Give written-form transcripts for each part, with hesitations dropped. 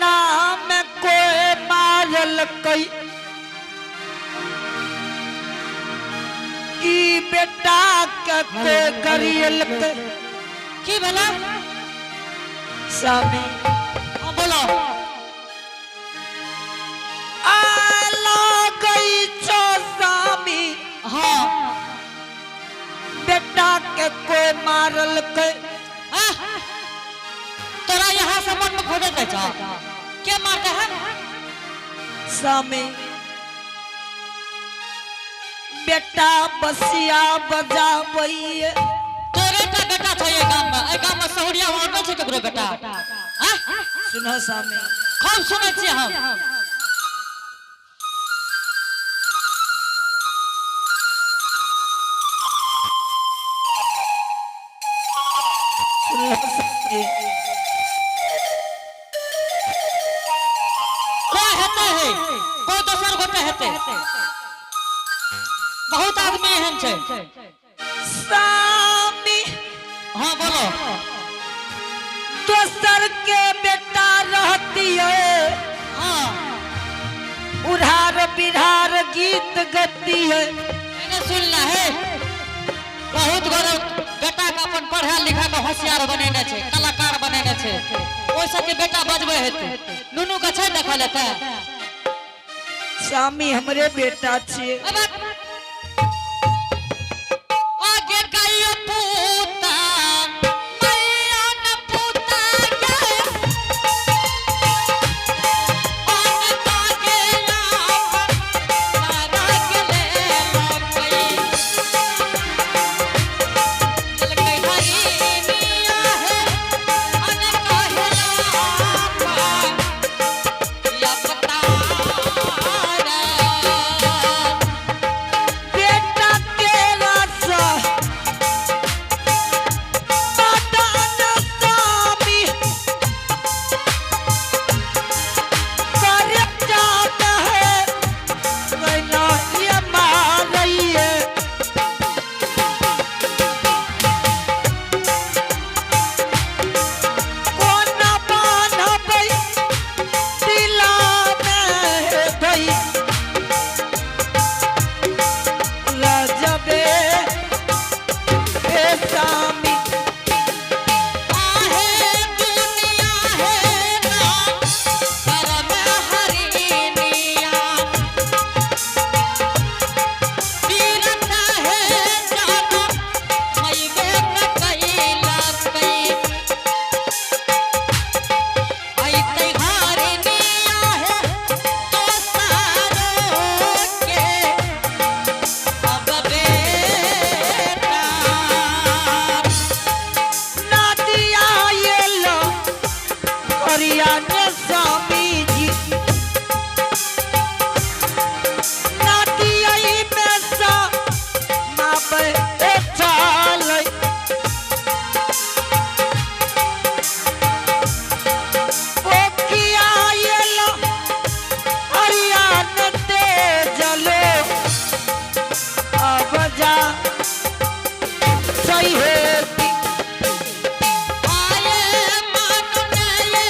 अंगना में कोई मारल कई ई बेटा के कोई गरियल कई। की भेला? स्वामी। हाँ, बोलो। आला गई छो स्वामी। हाँ। बेटा के कोई मारल कई। हाँ? तोरा यहाँ से मन में खोजत रहै छौ, के मारते है? स्वामी, बेटा बसिया बजाबैये। तोरे टा बेटा छौ एहि गाम में? एहि गाम में सहुरिया और नहि छै ककरो बेटा? हाँ? सुनो स्वामी। खूब सुनै छियै हम। सुनो स्वामी। कोई हेतै है, कोई दोसर गोटे हेतै। बहुत आदमी एहन छै। स्वामी। हाँ, बोलो। दोसर के बेटा रहती है, उधार बिधार गीत गती है। एने सुनला है, बहुत गोरे बेटा के अपन पढ़ा लिखा के होशियार बनेने छै, कलाकार बनेने छै, ओहि सबके बेटा बजबै हेतै। नुनू के छै देखल हेतै? स्वामी, हमरे बेटा छियै। अब आगे गायो पूता मैया न पूता गे, आन कागे आपन तारा गेले लकई। ललकै हरिनिया हे, अन काहे आपन या पतारा। बेटा केरा सा बदन स्वामी कर जात है, मैना ये मारैये। कोना बान्हबै दिला में धई रजबे हे स्वामी। आहे दुनिया है ना करम हरिनिया, तीरथ है जाना मईबे न कैला कई। ऐतै हरिनिया है तो सारो के अब बेटा। नदिया ये लो करिया ने स्वामी जी, नदिया ई में सा मापे ए चालै। पोखिया ये लो हरिया न ते जलो, अब जा सही है। आये मानुनये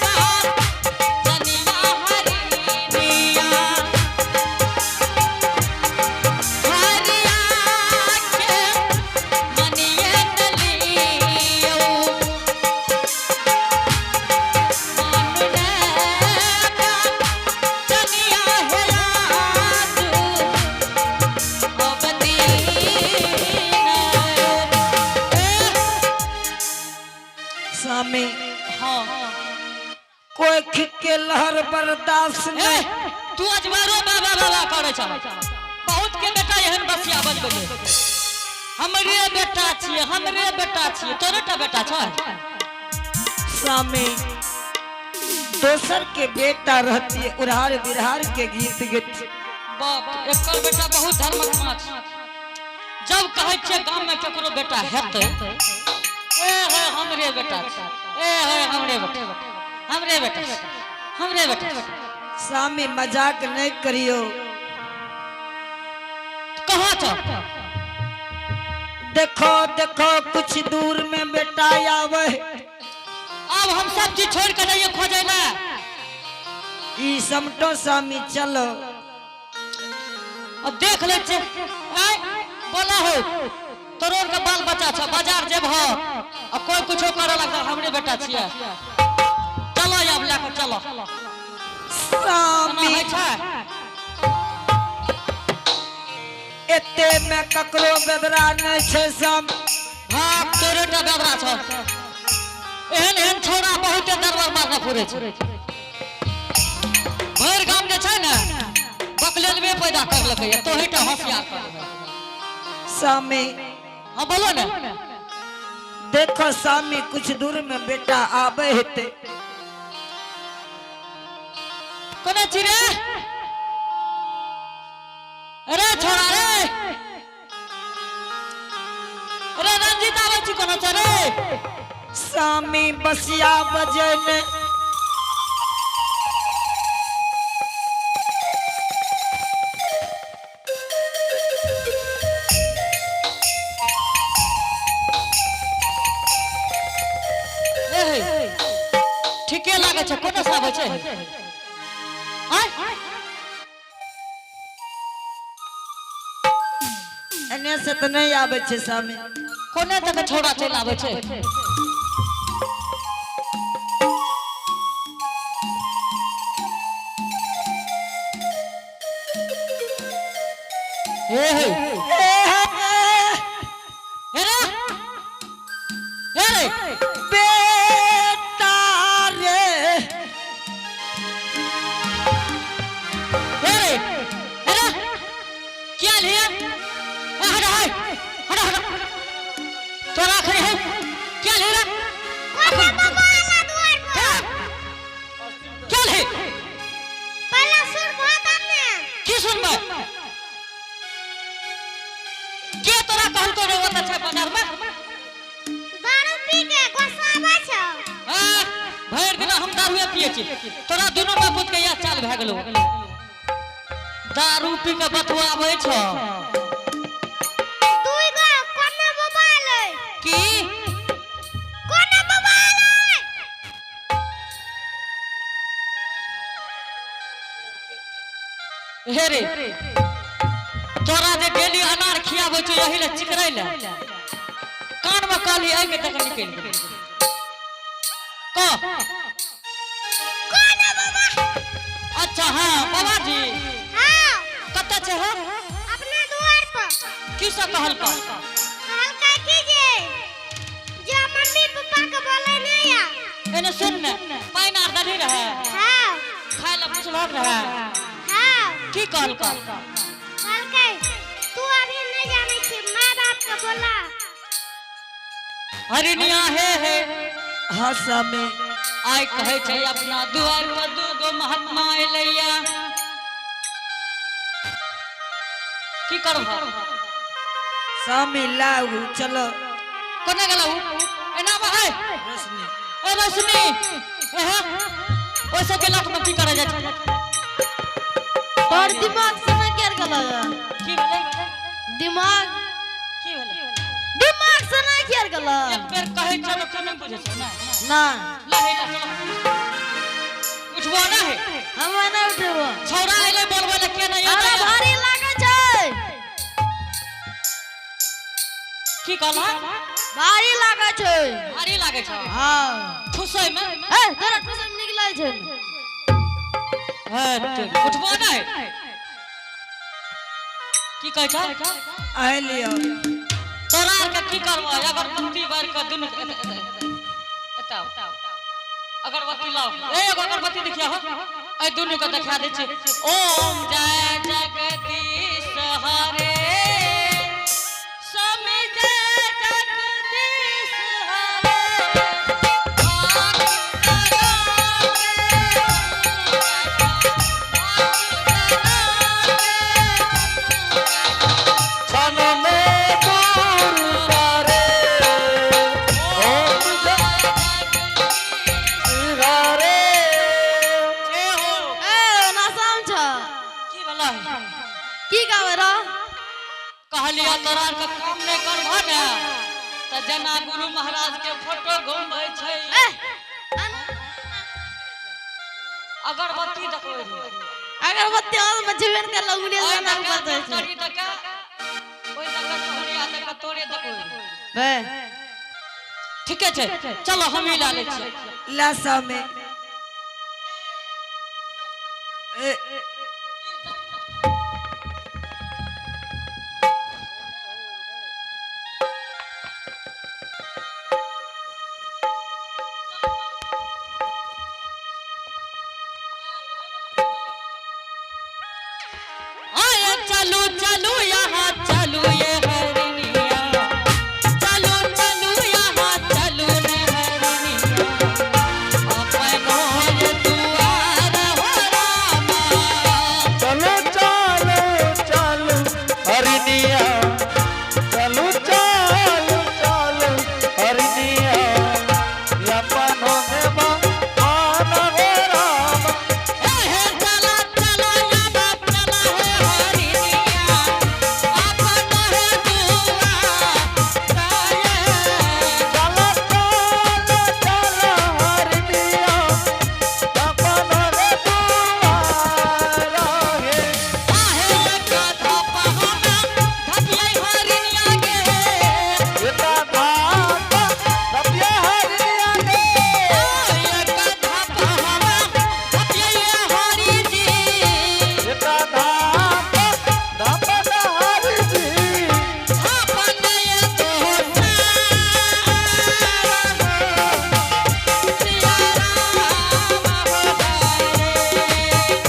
बाप जनिया हरिनिया, हरिया के मनिये नलियो। मानुनये बाप जनिया हे आजू अब दीन। स्वामी। हाँ। कोई के लहर बर्दाश्त ए, नहीं। तू अजवारो बाबा बाबा करे छ। बहुत के बेटा एहन बसिया बजबै छै, हमरे बेटा छियै, हमरे बेटा छियै। तोरे टा बेटा छै? स्वामी, दोसर के बेटा रहती है, उड़ार बिहार के गीत गीत। बाप, एकर बेटा बहुत धर्मात्मा छै। जब कहै छियै गाम में केकरो बेटा हेतै, ए हे हमरे बेटा छै, ए हे हमरे बेटा, हमरे बेटा, हमरे बेटा। स्वामी, मजाक नहीं करियो। कहाँ छौ? देखो देखो, कुछ दूर में बेटा आवे। आब हम सब चीज छोड़ के जाइए खोजै ले? ई समटो स्वामी चलो। अब देख ले छे। आय बोला हो, तोरोर के बाल बच्चा छ, बाजार जेब हो आ कोई कुछो करे लगता, हमरे बेटा छियै। चलो आब लए के चलो। एना स्वामी होइ छै? एते में ककरो बेदरा नहीं छै स्वामी। हाँ, तोरे टा बेदरा छौ। एहन एहन छौड़ा बहुते दरबार मारने फुरे छै। भरि गाम जे छै ने बकलेलबे पैदा करलकै, तोही टा होशियार करलकै। स्वामी। हाँ बोलो ने। देखो स्वामी, कुछ दूर में बेटा आबे हेते। कोने छी रे? अरे छोड़ा रे, अरे रंजीत आबै छी, कोनो छै रे? स्वामी, बसिया बजे ने। ए हे, ठीके लागै छै। कोने से आबै छै? आय। एने से तऽ नहीं आबै छै स्वामी। कोने तक छोड़ा चलि आबै छै? हे हे। ए हे, हे रे, हे रे। बेटा रे। हे रे, हे रे, क्या लिया? ए हट हट हट हट, तोरा खड़ी है क्या ले रे? कोना बाबा आला दुआर पर? क्या ले? पहला सुर भात आने। की सुनबै? के तोरा कहलको रे ओतऽ छै बाजार में? दारू पी के गोसाबै छौ। हाँ, भरि दिना हम दारुए पिए छी। तोरा दुनू बापूत के इएह चाल भए गेलौ, दारू पी के बतुआबै छौ। दुई गो कोना बाबा आलै? की? कोना बाबा आलै? हे रे, तोरा जे डेली अनार खियाबै छौ, यही ले चिकरै ले कान में कहली, एहि के तक निकलि गेल कह। कोना बाबा? अच्छा हाँ, बाबाजी। हाँ। कतऽ छै हो? अपना दुआर पर। की सब कहलकौ? कहलकै की जे जो मम्मी पप्पा के बोले नहीं आ। एने सुन ने, पानि आर दही रहै? हाँ। खाय लए पुछलक रहै? हाँ। की कहलकौ? कहलकै तू अभी नहीं जानै छी, माय बाप के बोला। हरिनिया हे हे। हाँ स्वामी। आइ कहै छै अपना दुआर पर दू गो महात्मा एलैया, की करब? स्वामी, लाउ चलो। कोना गेलौ एना बहै? रोशनी। ए रोशनी, एहे ओइ सब के लट में की करे जाइ छै? तोर दिमाग से ना केर गेलो? की भेलै? दिमाग। की भेलै? दिमाग से ना केर गेलो? एक बेर कहै छै तऽ तू नहि बुझै छै ने? ना। ला हे, ला चलो, उठबो ना हे? हम ना उठबो। छौड़ा एलै बोलबै लए, के नहि हमरा एलै? भारी लागै छै। की कहला? भारी लागै छै। भारी लागै छै? हाँ। ठुसै में? ए तोरा ठुसै में नीक लागै छै? हे, उठबो नहि? की कहै छै? आइ लियो। तोरा आरके की करबो? अगरबत्ती बारि कऽ दुनू एतऽ आउ। अगरबत्ती लाओ। ए एगो अगरबत्ती देखिया हो, ए दुनू के देखा दै छी। ओम जय जगदीश हरे स्वामी, जय जगदीश हरे, आँख लगा के, आँख लगा क्षण में दूर करे, ओम जय हरे। ए हो। ए नासाम छ। की भेलै? की गावे रह? कहलिया तोरा आरके काम नहि करबह ने तऽ जेना गुरु महाराज के फोटो घुमबै छै। ए। अगरबत्ती देखबै रहियै। अगरबत्ती और मछबेन के लगुने ओहि से ना दऽ ऊपर के छै। तोरी दऽ के, ओहि दऽ के तोरी आ दऽ के तोरे देखबै रहियै। बे ठीके छै, चलो हम ही ला लै छियै। ला सामे। ए, आए चलू चलू यहाँ चलू ये हरनिया, चलू चलू यहाँ चलू ने हरनिया, अपनो ये दुआर हो रामा। चलो चलो चलो हरनिया, चलो चलो चलो हरनिया, अपनों में मान हो राम। हे हे चला चला यहाँ चला हे हरनिया, अपनो हे दुआर चलो चलो चलो हरनिया, अपनों में दुआर है। आहे कथा पहाना धपियै हरनिया गे। एता धापा धपिया हरनिया गे। एता धापा धापा हरि जी।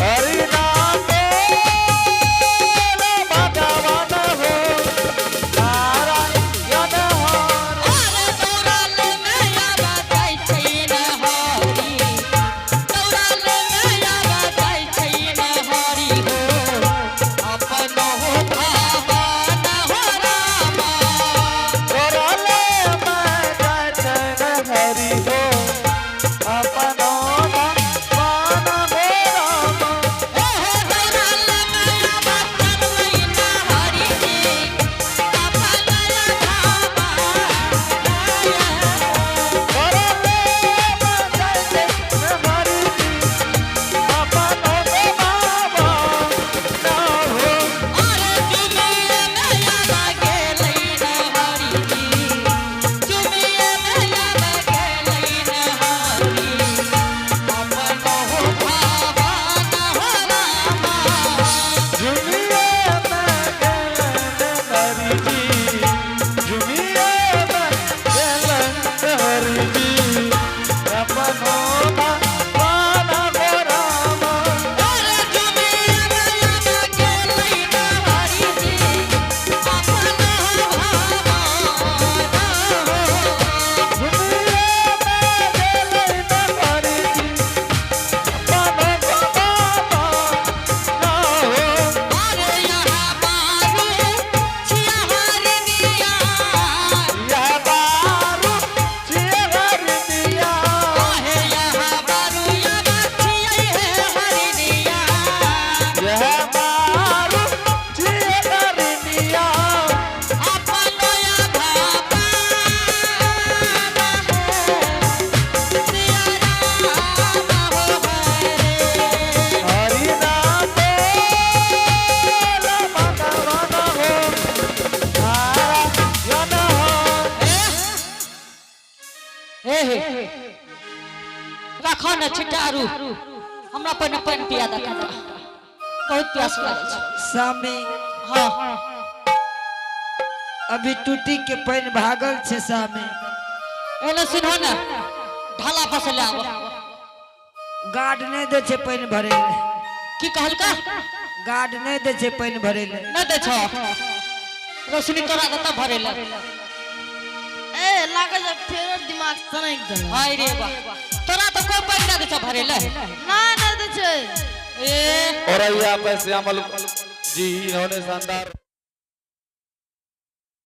हरि नाम बोलो भगवान हो, नारायण हरि। तोरले मैं जाचन हरि हो, अपनो भगवान हो राम। तोरले मैं जाचन हरि जी, अपनो भगवान हो। झुमिए मैं गेलन हरि जी, झुमिए मैं गेलन हरि जी, अपनो भगवान हो राम। झुमिए मैं गेलन हरि जी, अपनो भगवान हो। यह बारू छिए हरनिया, यह बारू छिए हरनिया, हरि नाम बोलो भगवान हो, नारायण हो। हे हे राखो ने छिटारू, हमरा पहिने पानि पिया दे कनिटा, बहुत प्यास लागल छै। सामे। हाँ। अभी टूटी के पानि भागल छै सामे। एने सुनहो ने, ढाला फसल आबो। गार्ड नहि दै छै पानि भरे ले। की कहलका? गार्ड नहि दै छै पानि भरे ले। नहि दै छौ रोशनी, तोरा देता भरे ले। ए लागे जे फेरो दिमाग सनक गेल। हाय रे बा, तोरा तऽ कोई पानि नहि दै छौ भरे ले? ना ना दै छै। ए और यहाँ पे श्यामल जी, इन्होंने शानदार